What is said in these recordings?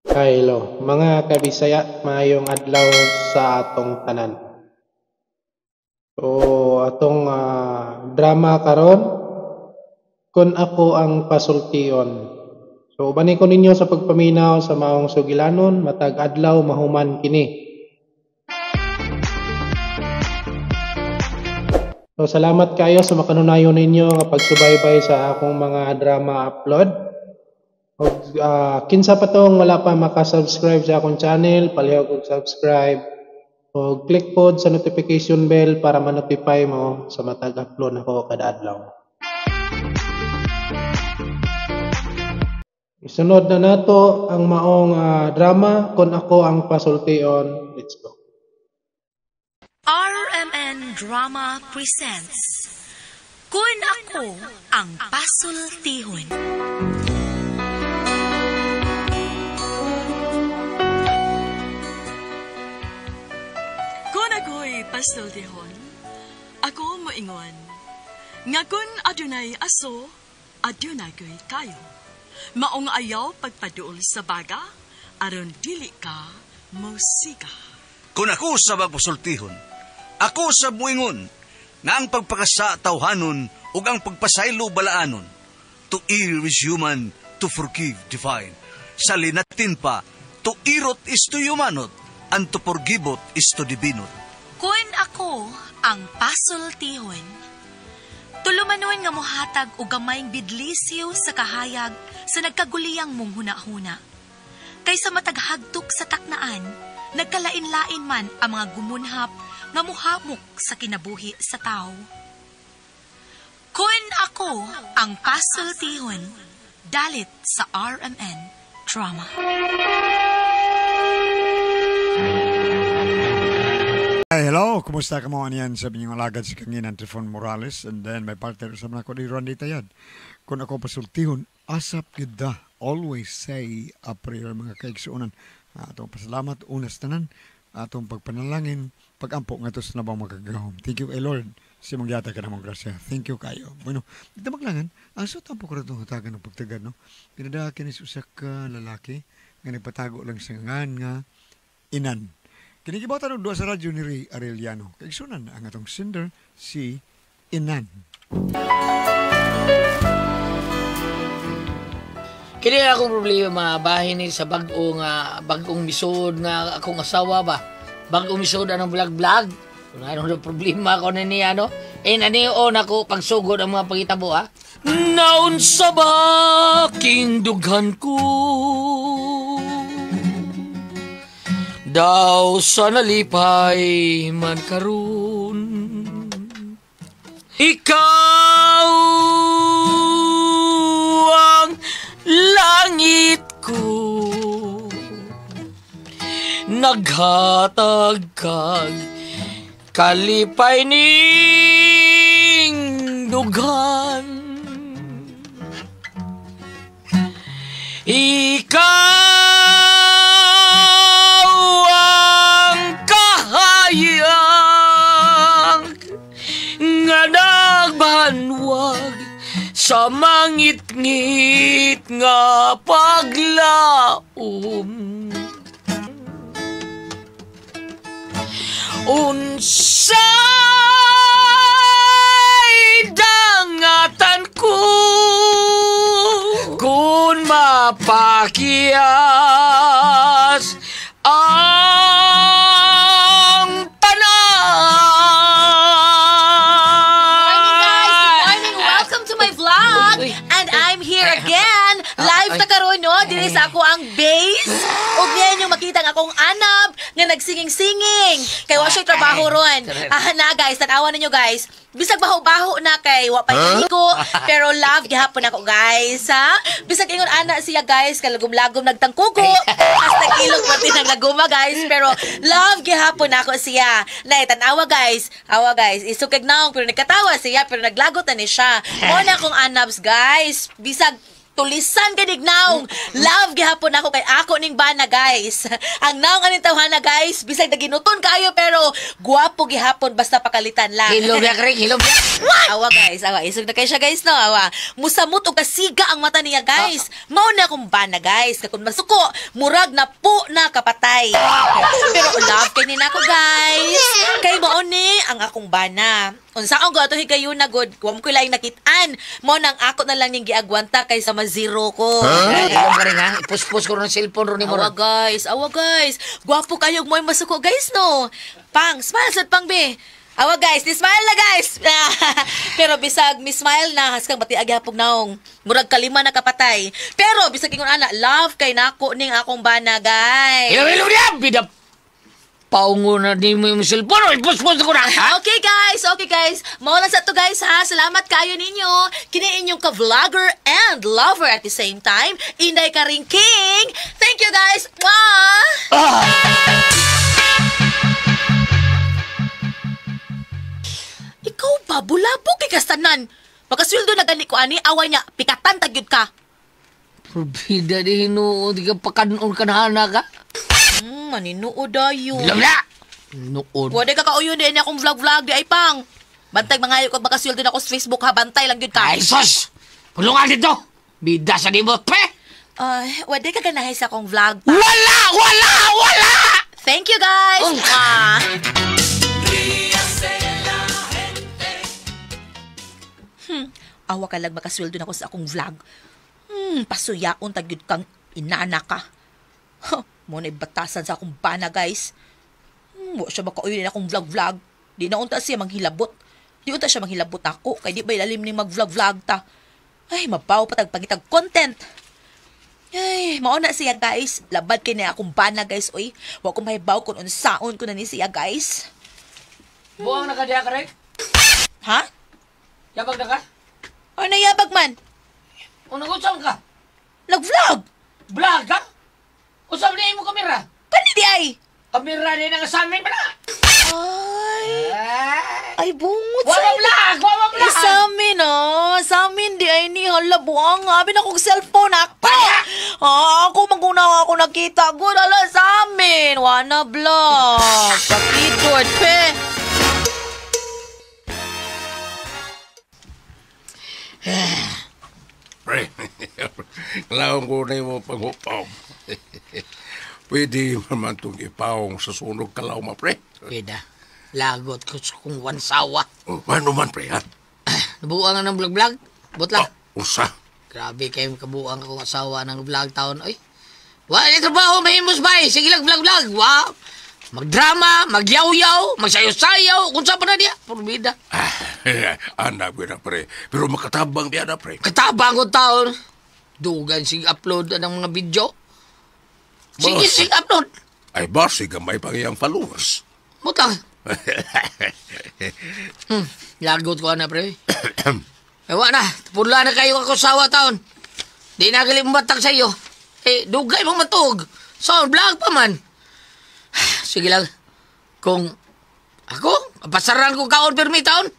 Hello, mga kabisaya, maayong adlaw sa atong tanan. So, atong drama karon, Kun Ako ang Pasultion. So, ubani ko ninyo sa pagpaminaw sa maong sugilanon, matag adlaw mahuman kini. So, salamat kayo sa makanunayon ninyo nga pagsubaybay sa akong mga drama upload. Og kinsa pa tong wala pa maka-subscribe sa akong channel, palihog og subscribe og click pod sa notification bell para ma-notify mo sa matag upload nako kada adlaw. Isunod na nato ang maong drama Kun Ako ang Pasultion. Let's go. RMN Drama presents Kun Ako ang Pasultihon. Kun ako'y pasultihon, ako moingon, nga kun adunay aso, adunay ko'y kayo. Maong ayaw pagpaduol sa baga, aron dili ka mosiga. Kun ako sa magpasultihon, ako sa muingon, nga ang pagpakasa tawhanon ug ang pagpasaylo balaanon. To err is human, to forgive divine. Sa linatin pa, to irot is to humanot, and to forgivot is to divinot. Kun ako ang pasultihon, tulumanon nga mohatag og gamayng bidlisiw sa kahayag sa nagkaguliyang mong hunahuna. Kaysa mataghagtok sa taknaan, nagkalain-lain man ang mga gumunhap nga muhamok sa kinabuhi sa tao. Kun ako ang pasultihon, dalit sa RMN Drama. Hey, hello, kumusta ka mo aniyan sa inyong alagad si Kanginan Trifon Morales, and then may partner sa mga ko di Randy Tayad. Kung ako pasultihon, asap gida, always say a prayer mga kaigsuonan. Atong pasalamat, unas tanan, atong pagpanalangin, pagampo nga sa nabang magagahom. Thank you, eh, Lord, si mangyata ka namang grasya. Thank you kayo. Bueno, dito maglangan, aso tampo ko rin hatagan ng pagtagad, no? Pinadaakin is usa ka lalaki nga nagpatago lang sa ngan nga inan. Kinikibatan og duha sa radyo ni Ray Arellano. Kaigsunan ang atong sender si Inan. Kini akong problema bahin ni sa bag-o nga bag-ong misod nga akong asawa ba. Bag-ong misod anong vlog-vlog. Kung ano na problema ko na niya no. Eh nanion ako pagsugod ang mga pangitabo ha. Naunsa ba king dughan ko? Daw sa nalipay man karon, ikaw ang langit ko, naghatag kag kalipay ning dughan. Ikaw sa mangit-ngit nga paglaom. Unsay dangatan ko kung mapakiyas ang tanan. And I'm here again. Live ta karon no, diri sa ako ang base. Ug niya inyong makita ang akong anab nga nagsinging-singing. Kay wa siya trabaho ron. Na guys, tan-awan ninyo guys. Bisag baho-baho na kay wa pa iliko, pero love gihapon ako guys, ha? Bisag ingon ana siya guys, kalagom-lagom nagtangkugo. Hasta ilog pati nang laguma guys, pero love gihapon ako siya. Nay tan-awa guys, awa guys, isukig naong pero nagkatawa siya pero naglagot na ni siya. Mo na akong anabs guys. Bisag Tulisan ganig naong. Love gihapon ako kay ako ning bana, guys. Ang naong aning tawhana, guys, bisag naginuton kaayo pero guwapo gihapon basta pakalitan lang. Hilom ya, Kring. Hilom ya. Awa guys, awa isog na kay siya guys no, awa. Musamot og kasiga ang mata niya guys. Mao na akong bana guys, kay kun masuko, murag na po na kapatay. Pero love kay ni nako guys. Kay mao ni ang akong bana. Unsaon ko ato higayuna god, wa mo ko laing nakit-an. Mao nang ako na lang ning giagwanta kaysa ma-zero ko. Hilom ka rin, ha? Ipuspos ko rin ang cellphone rin ni mo. Awa guys, awa guys. Gwapo kayo mo masuko guys no. Pang, smile sad pang be. Awa guys, ni smile na guys. Pero bisag mi smile na haskang bati agyapog naong. Murag kalima na kapatay. Pero bisag ingon ana, love kay nako ning akong bana guys. Hilom, hilom niya! Bida paungo na di mo yung cellphone. Ipuspos ko na, ha? Okay guys, okay guys. Mao lang sa to guys ha. Salamat kayo ninyo. Kini inyong ka-vlogger and lover at the same time. Inday Karing King. Thank you guys. Mwah! Ikaw ba, bulabog kay kastanan. Makasweldo na gani ko ani, away niya, pikatan tagyud ka. Probida di hinuod ka pakanon ka na ka. Maninuod ayo. Hilom na! Nood. Pwede ka kauyon din akong vlog-vlog di ay pang. Bantay mga kog makasweldo na ako sa Facebook ha, bantay lang gyud ka. Ay, sus! Pulungan dito! Bida sa di mo, pe! Ay, wala ka ganahay sa akong vlog. Wala! Wala! Wala! Thank you guys. Oh. Mwah. Awa ka lang makasweldo na ako sa akong vlog. Pasuyaon tagyud kang inana ka. Huh, mo na batasan sa akong bana, guys. Wa siya makauyon na akong vlog-vlog. Di na unta siya manghilabot. Di unta siya manghilabot ako. Kay di ba ilalim ni mag-vlog-vlog ta. Ay, mabaw pa tag pangitag content. Ay, mao na siya, guys. Labad kay na akong bana, guys. Uy, wa ko mahibaw kung unsaon ko na ni siya, guys. Buang na ka diya, Karek? Ha? Yabag na ka? Ay, nayabag man. O nag-usap ka? Nag-vlog! Vlog ka? Usap na imo kamera. Kani di ay? Kamera din ang asamin pa na. Ay, ay bungot Wa sa vlog! Wa vlog! Eh, sa amin, oh. Sa amin, di ay ni. Hala, buang. Abi na kong cellphone ako. Ah, ako, maguna ako nakita. Good, hala, sa amin. Wana vlog. Pakitod, pe. Pre, kailangan ko na yung panghupaw. Pwede man itong ipawong sa sunog kalaw, ma, pre. Bida, lagot ko sa kong wansawa. Oh, ano man, pre, ha? Nabuang nga ng vlog-vlog? Butla. Oh, usa. Grabe kayo kabuang akong asawa ng vlog taon. Oy, wa ni trabaho, mahimos ba eh. Sige lang, vlog-vlog. Wa. Magdrama, magyaw-yaw, magsayaw-sayaw. Kung saan pa na niya. Purbida. Ah, anak ko na, pre. Pero makatabang diya na, pre. Katabang ko taon. Dugan, sige upload ng mga video. Sige, Boss. sige upload. Ay, boss, gamay pang iyang followers. Butang. Lagot ko na, pre. Ewa na, pula na kayo ako sawa taon. Di na gali matag sa iyo. Eh, dugay mong matug. So, vlog pa man. Sige lang. Kung ako, pasaran ko kaon permi taon.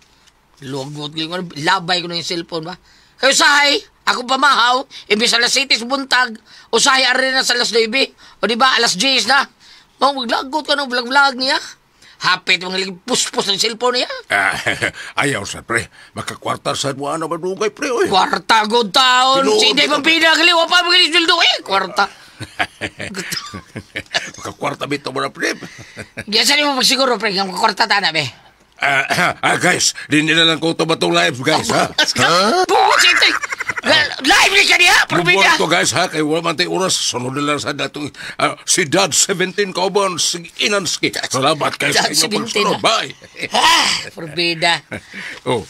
Lugot ko, labay ko na yung cellphone ba. Kayo sahay, ako pamahaw, imbis alas 7 sa buntag, usahay arena sa alas 9. O di ba, alas 10 na. Mau maglagot ka ng vlog-vlog niya. Hapit mong puspos ng cellphone niya. Ah, ayaw sa pre. Makakwarta sa buwan na madugay, pre. Oy. Kwarta ko taon. Tinuod Si Inday ito. Pampina, kaliwa pa magaling sweldo. Eh, kwarta. Makakwarta bitaw mo na, pre. Gaya mo magsiguro, pre, ang kwarta ta na, be. Guys, di nila lang ko ito batong live, guys, ha? Bukod sa ito. Live ni ka niya, Bubuhat probida. ko, guys, ha? Kay wala man tayo oras. Sunod na lang sa datong si Dad 17 Kauban, sige, inanski. Salamat kayo sa Dad inyong 17, pagsunod. ha? Bye. Ah, probida. Oh,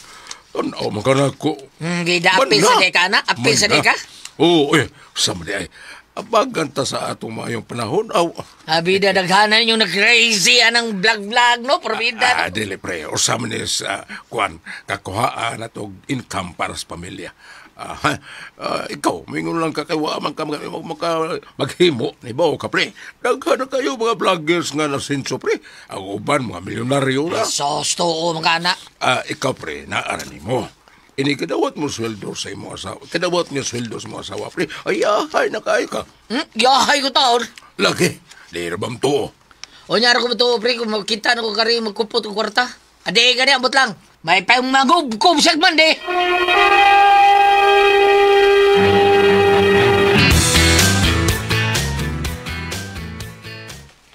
ano, magkana ko. Gida, apil sa deka na. Apil sa deka. Oo, eh, sama di ay. Abagan ta sa atong maayong panahon. Aw, Abida, daghanan yung nag-crazy anang vlog-vlog, no? Probida. Dili pre, usam ni sa kuan kakuhaan at og income para sa pamilya. Ikaw, mingon lang ka kay wa man ka maghimo ni ba ka pre. Daghan na kayo mga vloggers nga nasinso pre. Ang uban mga milyonaryo na. Sos, to, mga anak. Ikaw pre, naara nimo. Ini kadawat mo sweldo sa imong asawa. Kadawat niya sweldo sa imong asawa, pre. Ay, ahay na kayo ka. Yahay ko taon. Lagi, di ra bang tuo? O nyara ko to, pre, kung magkita na ko kari, magkupot ko kwarta. Ade, gani, ambot lang. May payong magubkob siya man, di.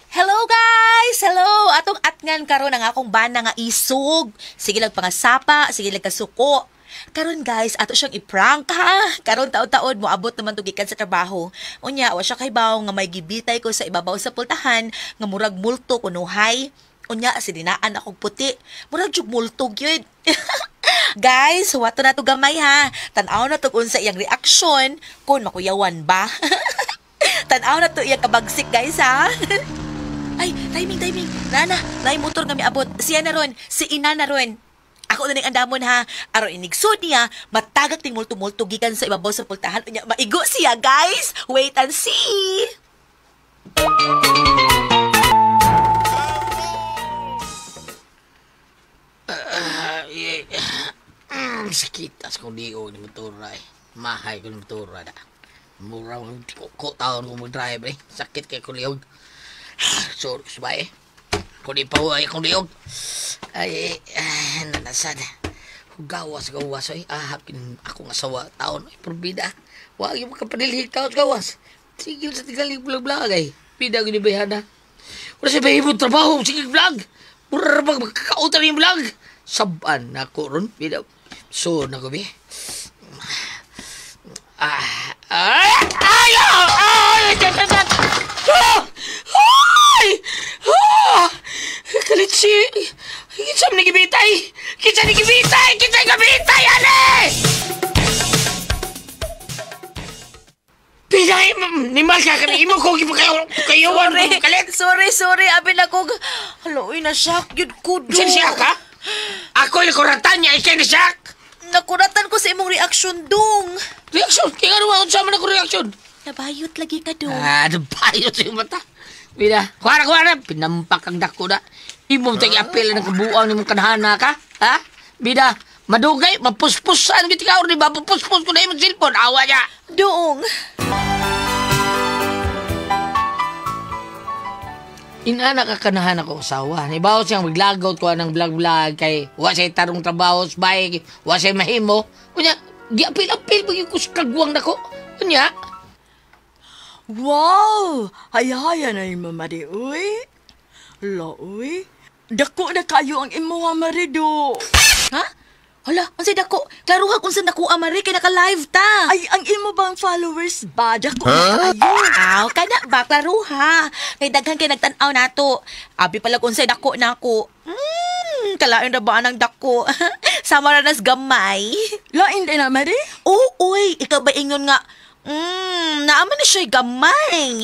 Hello guys! Hello! Atong atngan karon ang akong bana nga isog. Sige lang pangasapa, sige lang kasuko. Karon guys, ato siyang i-prank ha. Karon taod-taod moabot naman to gikan sa trabaho. Unya, wa siya kahibaw nga may gibitay ko sa ibabaw sa pultahan nga murag multo kunuhay. Unya, sininaan akong puti. Murag jug multo gyud. Guys, huwato na to gamay ha. Tan-aw na to unsa iyang reaksyon kung makuyawan ba. Tan-aw na to iyang kabagsik guys ha. Ay, timing. Nana, naay motor nga miabot. Siya na ron, si ina na ron. Ako na ning andamon ha. Aron inigsod niya, matagak ting multo-multo gikan sa ibabaw sa pultahan. Unya, maigo siya, guys. Wait and see. Sakit as kong liog ni motora eh. Mahay ko ni motora na. Mura ko taon ko mag-drive eh. Sakit kay kong liog. Sorry, subay eh. Kung di pa ay akong liog. Ay, nanasad. Gawas eh. Ahapin akong asawa taon. Ay, probida. Wag yung makapanilhig taon gawas. Sigil sa tigaling vlog-vlog ay. Pida ko ni Bayhana. Wala siya bahibong trabaho. Sige vlog. Mura bang magkakautan yung vlog. Sabaan na ako ron. Pida. So, nagubi. Ay! Ay! Ay! Ay! Ah! Kalitsi! Kinsa man nagibitay? Kinsa nagibitay? Kinsa nagibitay? Ale! Pinay! Ni Marka ka imo ko gipakayawan ko kalit. Sorry. Abi na ko. Hala, uy, na-shock yun ko do. Kinsa siya ka? Ako yung kuratan niya, ikay na-shock! Nakuratan ko sa imong reaksyon, dong. Reaksyon? Kaya nga naman, sama na ko reaksyon. Nabayot lagi ka, dong. Ah, nabayot sa iyong mata. Bida, kuha na. Pinampak ang dako na. Imo tagi apel ng kabuang ni mong kanhana ka. Ha? Bida, madugay, mapuspusan giti ka. Or di ba, pupuspus ko na imong cellphone. Awa niya. Dong. Inana ka kanahan ako asawa. Ibaw siyang maglagaw ko ng vlog-vlog kay wa siya tarong trabaho sa bahay, wa siya mahimo. Kunya, giapil-apil pag yung kagwang nako. Kunya. Wow! Hayahaya na yung mamari, uy. La, uy. Dako na kayo ang imuha, Marido. Ha? Hala, unsay dako? Klaruha kung saan dako Mari kay naka-live ta. Ay, ang imo bang followers ba? Dako na kayo. Aw, kana ba klaruha? Kay daghan kay nagtan-aw nato. Abi pala kung unsay dako nako. Kalain ra ba ang dako? Sama ra nas gamay. Lain din na, Mari? Oo, uy, ikaw ba ingon nga? Naaman na siya'y gamay.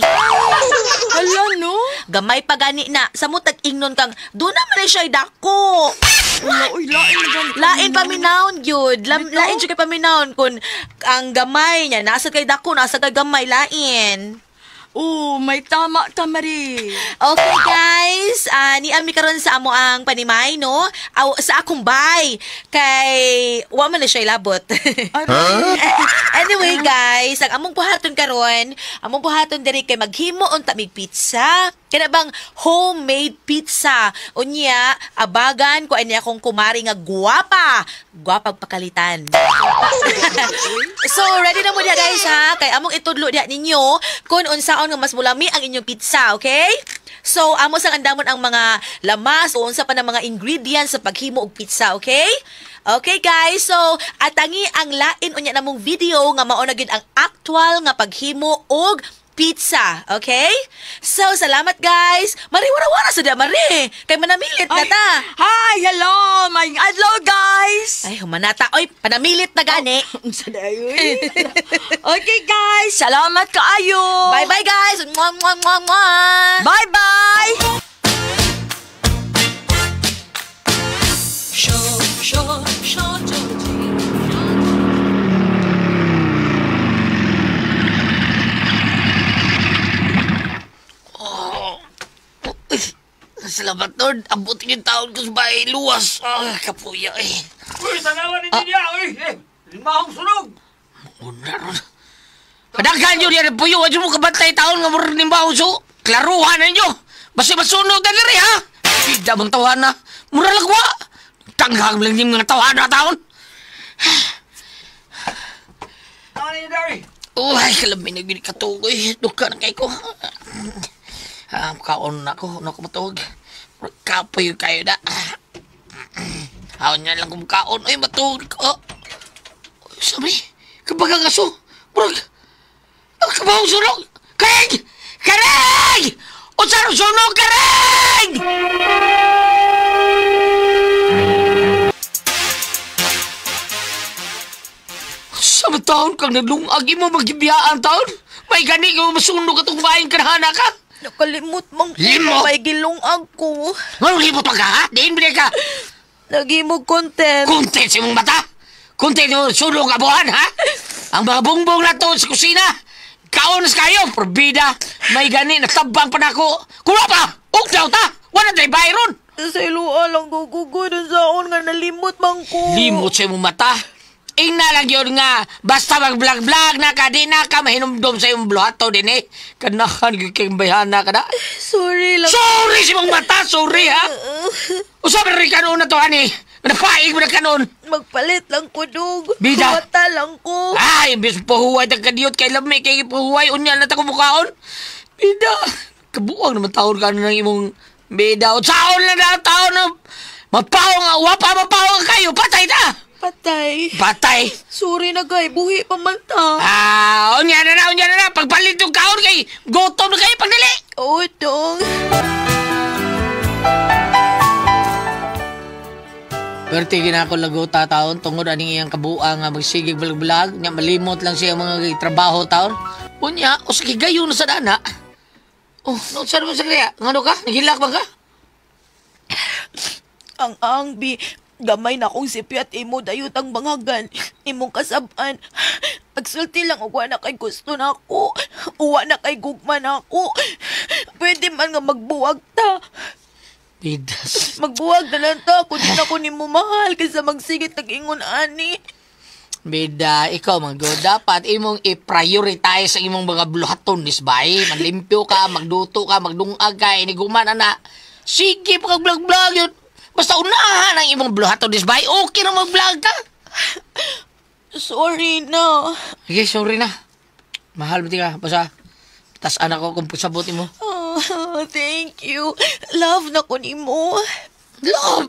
Hala, no? Gamay pa gani na. Sa mo tag-ingnon kang, doon naman na siya'y dako. Hala, uy, lain na gani. Lain paminawon yun. Lain siya kay paminawon. Kung ang gamay niya, nasa kay dako, nasa kay gamay, lain. Oh, may tama ka, Mari. Okay, guys. Niami karon sa amo ang panimay, no? Aw, sa akong bay. Kay, wa man na siya ilabot. Anyway, guys, ang among buhaton karon, among buhaton diri kay maghimo unta mig pizza. Kana bang homemade pizza? Unya, abagan ko ani akong kumari nga guwapa. Guwapa pakalitan. So, ready na mo diha guys ha? Kay among itudlo diha ninyo kung unsaon nga mas mulami ang inyong pizza, okay? So, amo sang andamon ang mga lamas o unsa pa ng mga ingredients sa paghimo og pizza, okay? Okay guys, so atangi ang lain unya namong video nga mao na gyud ang actual nga paghimo og pizza, okay? So, salamat guys. Mari, wara-wara sa diya, Mari. Kay manamilit na ta. Hi, hello, may adlaw guys. Ay, humanata. Oy, panamilit na gani. Unsa dayo, eh? Okay guys, salamat kaayo. Bye-bye guys. Mwah, mwah, mwah, mwah. Bye-bye. Salamat, Lord. Abutin yung taon ko sa bahay. Luwas. Ah, kapuya eh. Uy, tanawan ninyo niya! Uy, eh, limahong sunog! Una ron. Kadaghan yun yan, puyo. Adyo mo kabantay taon nga murag nimbaho so. Klaruhan ninyo. Basta masunog na diri, ha? Bida bang tawahan na? Mura lagwa. Tanghang lang yung mga tawahan na taon. Uy, kalami na gini katugoy. Duka na kay ko. Kaon na ako. Ano ko matuog. Kapoy kayo na. Haon niya lang kung kaon. Ay, matuog ko. Sabi, kapag ang aso, murag, ang kabahong sunog! Karing! Karing! Unsa ro sunog, karing! Sa taon kang nalungag imo magibiyaan taon? May gani ka masunog atong bahin kanhana ka? Nakalimot mang Limot? May gilungag ko. Nganong limot pa ka, ha? Diin ba ka? Nagimog content. Content sa imong mata? Content yung sunog abuhan, ha? Ang mga bongbong na to sa kusina. Kaon sa kayo, probida. May gani, natabang pa na ako. Kuha pa! Ugdaw ta! Wala na bayron! Sa ilua lang gugugoy dun sa akon nga nalimot man ko. Limot sa imong mata. Ingna lang yun nga, basta mag-vlog-vlog na ka, di na ka, mahinumdum sa imong bluhato din eh. Kanahan, kang bayhana ka na. Sorry lang. Sorry sa imong mata, sorry ha! Usap rin ka noon na to, ani. Napaig mo na ka noon. Magpalit lang ko, dug. Bida. Huwata lang ko. Ay, imbis pahuway ta kadiyot kay lami kay pahuway unya na ta kumukaon. Bida, kabuang naman taon ka na ng imong bida. Saon lang na taon na mapaw nga, wapa mapaw nga kayo, patay ta. Patay. Patay. Sorry na kay, buhi pa man ta. Ah, unya na na, unya na na. Pagpalit yung kaon kay gutom na kayo pagdali. Oo, dong. Pero tigin ako laguta taon tungod aning iyang kabuang nga magsigig vlog-vlog nya malimot lang siya mga trabaho taon. Unya, o sige gayon na sa dana. Oh, no sa mo sa kaya? Ngano ka? Naghilak ba ka? Ang angbi, gamay na akong sipyat imo dayot ang bangagan, imong kasab-an. Pagsulti lang og wa na kay gusto na ako, uwa na kay gugma na ako. Pwede man nga magbuwag ta. Bidas. Magbuwag na lang ta kung di na ko nimo mahal kaysa magsigit tag-ingon ani. Bida, ikaw man go. Dapat imong i-prioritize ang imong mga buluhaton nisbay. Manlimpyo ka, magduto ka, magdungag ka, iniguman ana. Sige, pag vlog-vlog yun. Basta unahan ang imong buluhaton nisbay. Okay na mag-vlog ka. Sorry na. Sige, sorry na. Mahal mo ka. Basta, tas anak ko kung pasabot mo. Oh, thank you. Love na ko nimo. Love!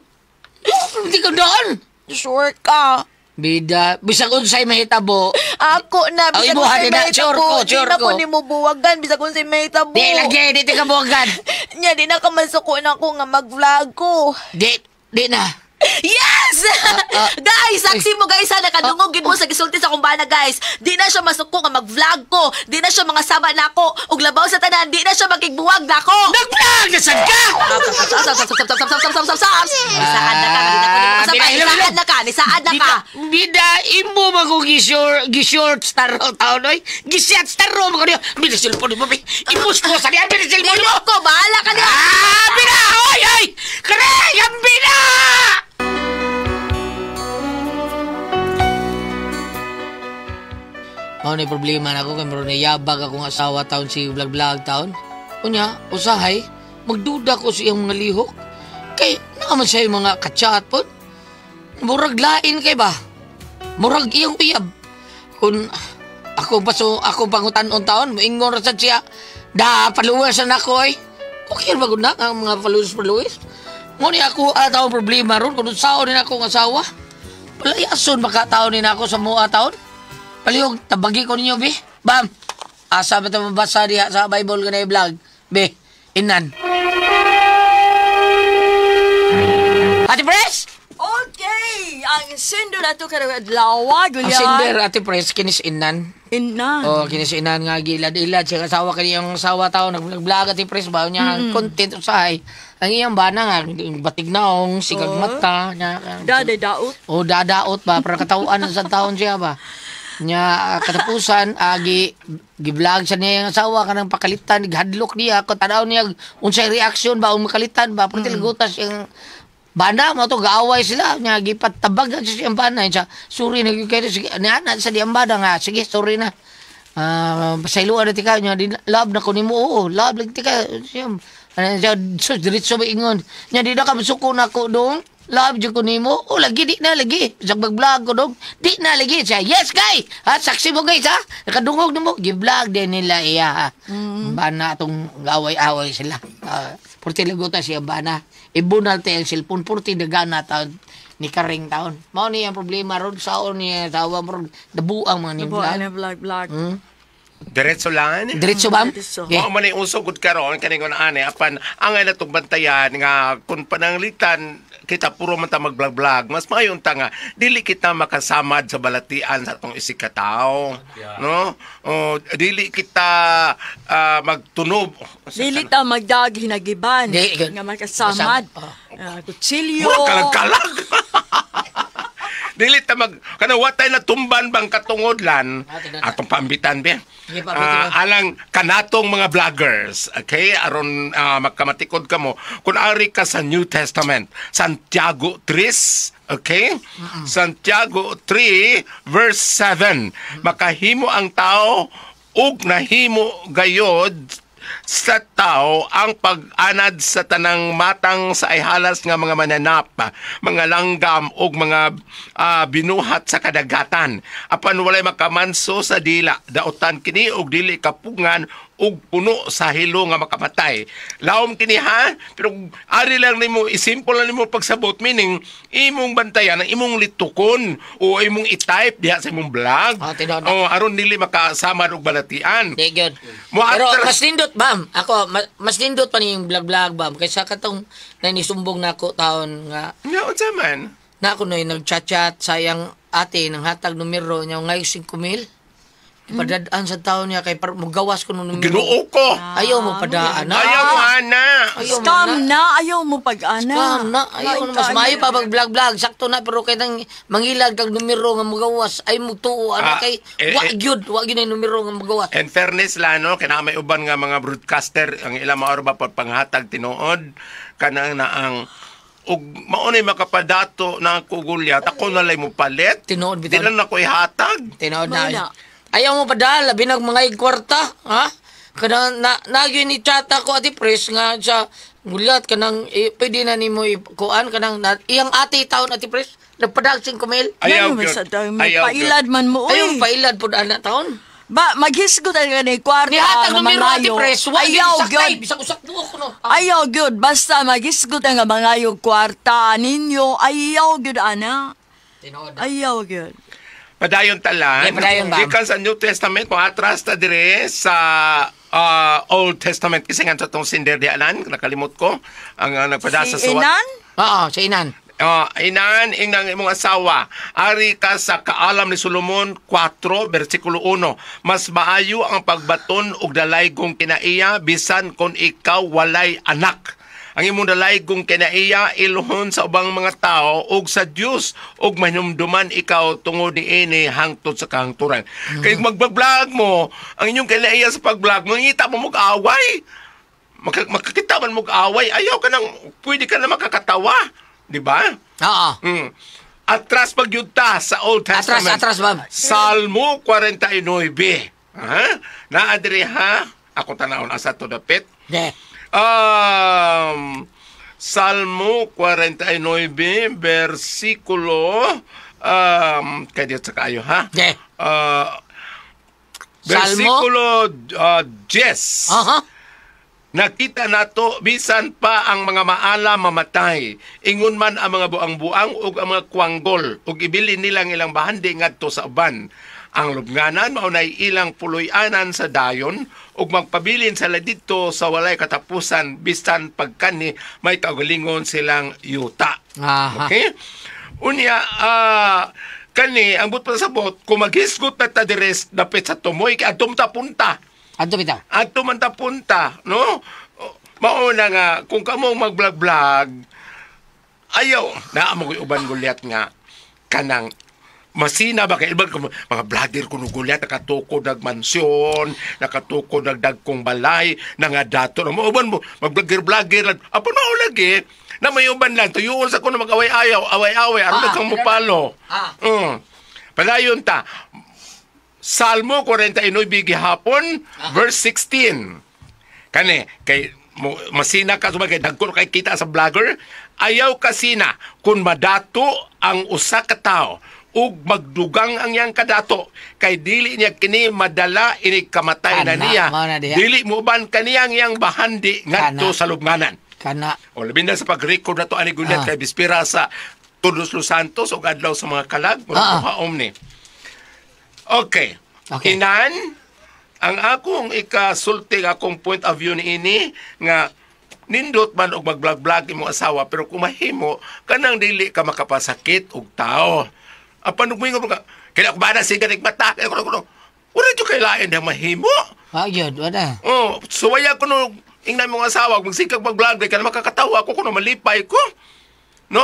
Love! Hindi ka daan! Sure ka. Bida, bisag unsay mahitabo. Ako na, Ang bisag imuha unsay din na, sure mahitabo. ko, Di sure na ko ko. nimo buwagan, bisag unsay mahitabo. Di lagi, di ka buwagan. Nya, di na ka masuko na ko nga mag-vlog ko. Di, di na. Yes! Guys, saksi mo guys ha, nakadungog gid mo sa gisulti sa kumbana guys. Di na siya masuko nga mag-vlog ko. Di na siya mga sama nako. Ug labaw sa tanan, di na siya makigbuwag nako. Nag-vlog na sad ka! Nisaad na ka, di na ko nimo kasabay. Nisaad na ka, nisaad na ka. Bida, imo man ko gisure star taon oy. Gisyat star ro mo niyo. Bida cellphone mo, bi. Ipus ko sa diyan, bida cellphone mo. Ko, bahala ka niya. Ah, bida! Oy, oy! Kare, ang bida! Mao na problema na ako kay meron na yabag akong asawa taon si vlog-vlog taon. Unya, usahay, magduda ko sa iyang mga lihok. Kay naaman siya yung mga kachat po. Murag lain kay ba? Murag iyang uyab. Kung ako pa so, ako pangutan-on taon, moingon ra sad siya. Da, followers na ako ay. Okay ba gud na ang mga followers? Ngunit ako taon problema ron kung sao din ako ang asawa. Palayason baka taon din ako sa mua taon. Palihog, tabagi ko ninyo, be. Bam! Asa ba ito mabasa diha sa Bible ka na i-vlog? Be, inan. Ate Pres! Okay, ang sender na to karong adlaw, Ang sender, Ate Pres, kinis inan. Inan. Oh, kinis inan nga gilad-ilad. Siya asawa kaniyang asawa tao, nag-vlog Ate Pres ba? Niya ang content usahay. Ang iyang bana nga, batig naong, sigag mata. Niya, Daday daot. O dadaot ba para katawaan sa taon siya ba. Nya katapusan agi gi-vlog sa niya yung asawa kanang pakalitan, gihadlok niya ko tanaw niya unsay reaction ba o makalitan ba pero mm. Gutas yung Bana mo to gaaway sila nga gipatabagan sa siyang bana siya. Sorry na gyud kayo sige niana sa diyang bana nga sige sorry na. Pasayloan na tika nya di love na ko nimo, oo, love lang tika siya. Ano siya so diretso ba ingon. Nya di na ka masuko na ko dong. Love jud ko nimo. O lagi di na lagi. Sa mag-vlog ko dong. Di na lagi siya. Yes kay. Ha, saksi mo guys ha. Nakadungog nimo. Gi-vlog din nila iya ha. Bana atong gaway-away sila. Purti laguta siya bana. Ibunal tayo ang cellphone. Purti dagana taon ni Karing taon. Mao ni ang problema ron saon niya tawa mo ron dabuang mga ni Buwan vlog. Na vlog vlog. Diretso lang. Diretso ba? Diretso. Okay. Mao man ni uso gud karon kaning ani apan ang ay natong bantayan nga kung pananglitan kita puro man ta mag-vlog-vlog, mas maayon ta nga dili kita makasamad sa balatian sa atong isig ka tawo, no? O dili kita magtunob. Dili ta magdag hinagiban Di, nga makasamad. Kasama. Ah, kutsilyo. Murag kalag-kalag. Dili ta mag kana watay na tumban bang katungodlan Ah, atong paambitan be. Sige, paambitan. Alang kanatong mga vloggers, okay? Aron makamatikod kamo kun ari ka sa New Testament, Santiago 3, okay? Santiago 3 verse 7. Makahimo ang tao ug nahimo gayod sa tao ang pag-anad sa tanang matang sa ihalas nga mga mananap, mga langgam ug mga binuhat sa kadagatan. Apan walay makamanso sa dila, daotan kini og dili kapungan ug puno sa hilo nga makamatay. Lawom kini ha, pero ari lang nimo, isimple lang nimo pagsabot, meaning imong bantayan ang imong litukon o imong i-type diha sa imong vlog. Ah, tinuod na. O aron dili makasama og balatian. Di gyud. Mo Pero mas nindot bam. Ako mas nindot pa ni yung vlog-vlog bam kaysa katong nanisumbong nako taon nga Nga unsa man? na ako na nag-chat-chat sa iyang ate ng hatag numero niya ngay 5,000. Ipadadaan sa taon niya kay par mugawas ko nung numero. Ginoo ko. Ayaw mo padaan na. Ayaw mo ana. Ayaw mo Scam na. na, ayaw mo pag-ana. Scam na. Ayaw na. Mas maayo pa mag-vlog-vlog. Sakto na. Pero kay nang mangilag kag numero nga magawas ay mo tuo. Ano kay wa gyud. Wa gyud ay numero nga magawas. In fairness la no, kay naa may uban nga mga broadcaster ang ilang maor ba pagpanghatag tinuod kanang na ang ug maunay makapadato na ako gulyat ako na lay mo palit. Tinuod Di bitaw. lang nako ihatag. Tinuod na. Wala. Ayaw mo padala, binag mga kwarta, ha? Kanang na nagyo ni chat ako ati pres nga sa gulat kanang eh, pwede na nimo kuan kanang na, iyang ate taon ati pres nagpadag 5,000. Ayaw Ngano man gyud. sa taon, may Ayaw gyud. pailad man mo, uy. Ayaw pailad pud ana taon. Ba, maghisgot ka ni kwarta Nihatag nga numero ati mangayo. pres, wa gyud Ayaw saktay gyud. bisag usak buok no. Ayaw gyud, basta maghisgot nga mangayo kwarta ninyo. Ayaw gyud ana. Tinuod na. Ayaw gyud. Padayon talan. Eh, padayon ba? Gikan sa New Testament, mo atras ta dire sa Old Testament. Kasi nga itong sinder di alan, nakalimot ko. Ang nagpadasa Si sa Inan? Oo, sa inan. Oh, inan inang imong asawa. Ari ka sa Kaalam ni Solomon 4 versikulo 1. Mas maayo ang pagbaton og dalaygong kinaiya bisan kon ikaw walay anak. Ang imong dalaygong kinaiya ilhon sa ubang mga tao ug sa Dios ug mahinumduman ikaw tungod niini hangtod sa kahangturan. Kay magbablog mo, ang inyong kinaiya sa pag-vlog, mangita mo mag-away. Makakita man mo away, ayaw ka nang, pwede ka na makakatawa. Di ba? Oo. Atras pag yun ta sa Old Atras, Testament. atras, ma'am. Salmo 49. Ha? Naadri ha? Ako tanawon asa to dapit. De. Salmo 49, versikulo kay dito sa kaayo ha? De. Salmo? Versikulo 10. Aha. Nakita nato bisan pa ang mga maala mamatay. Ingon man ang mga buang-buang ug ang mga kwanggol ug ibilin nilang ilang bahandi ngadto sa uban. Ang lubnganan mao nay ilang puloy-anan sa dayon ug magpabilin sila didto sa walay katapusan bisan pagkani may kaugalingon silang yuta. Aha. Okay? Unya kani ang but pasabot kung maghisgot na ta diri dapit sa tumoy kay adto ta punta. Adto bitaw. Adto man ta punta, no? Mauna nga kung kamo mag-vlog-vlog ayaw naa mo ko'y uban gulyat nga kanang masina ba kay ibang mga vlogger kuno gulyat nakatukod nag mansyon, nakatukod nag dagkong balay, nga dato na mo uban mo mag-vlogger vlogger apan mao lagi Na may uban lang tuyuon sa kuno mag-away-ayaw, away-away aron kang mupalo. Padayon ta. Salmo 49 gihapon, verse 16. Kani kay masina ka sumay kay dagko kay kita sa vlogger, ayaw kasina kung madato ang usa ka tawo ug magdugang ang iyang kadato kay dili niya kini madala ini kamatay na Kana, niya, mao na diha. Dili mo uban kaniyang iyang bahandi ngadto Kana. sa lubnganan. Kana. O labi na sa pag-record na to ani gunyat kay bispira sa Todos Los Santos ug adlaw sa mga kalag, murag haom ni. Okay. Okay. Inan ang akong ikasulti, akong point of view niini nga nindot man og mag-vlog-vlog imong asawa, pero kung mahimo kanang dili ka makapasakit og tao. Apan ug moingon ka kaya ako ba na siga mata kaya ko ko wala jud kay lain na mahimo. Wa gyud, wala. Oh, suwaya ko no ingnan mong asawa magsikag mag-vlog kay kana makakatawa ko kuno malipay ko. No?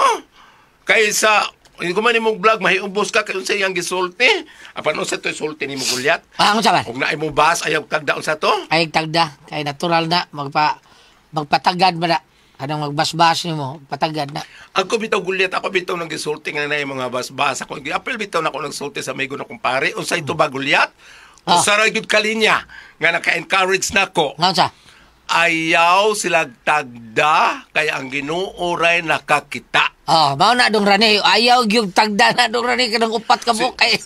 Kaysa hindi ko man imong vlog mahiubos ka kay unsa iyang gisulti. Apan unsa to sulti nimo, Gulyat? Ah, unsa man? Ug naay mo bas ayaw tagda unsa to? Ay tagda kay natural na magpatagad ba na kanang magbasbas nimo, patagad na. Ako bitaw, Gulyat, ako bitaw nang gisulti nga naay mga basbas ako. Giapil bitaw na ako nagsulti sa amigo na kumpare. Unsa ito ba, Gulyat? Usa ra gyud kalinya nga naka-encourage nako. Nga unsa? Ayaw sila tagda kay ang Ginoo ray nakakita. Oh, mao na dong rani. Ayaw gyud tagda na dong rani kanang upat ka buok kay.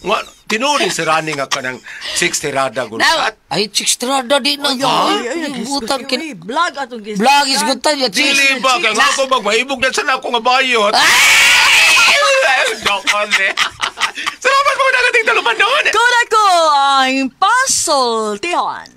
Nga, tinuri si Rani nga kanang 60 rada, Now, Gulyat. ay 60 rada di na. Ay, ay, Butan kin. ay, vlog atong gis. Vlog is good time. Dili ba? Kaya nga ako magmahibog na sana ako nga bayot. Joke only. Salamat po na kating talupan doon. Kung ako ang pasultihan.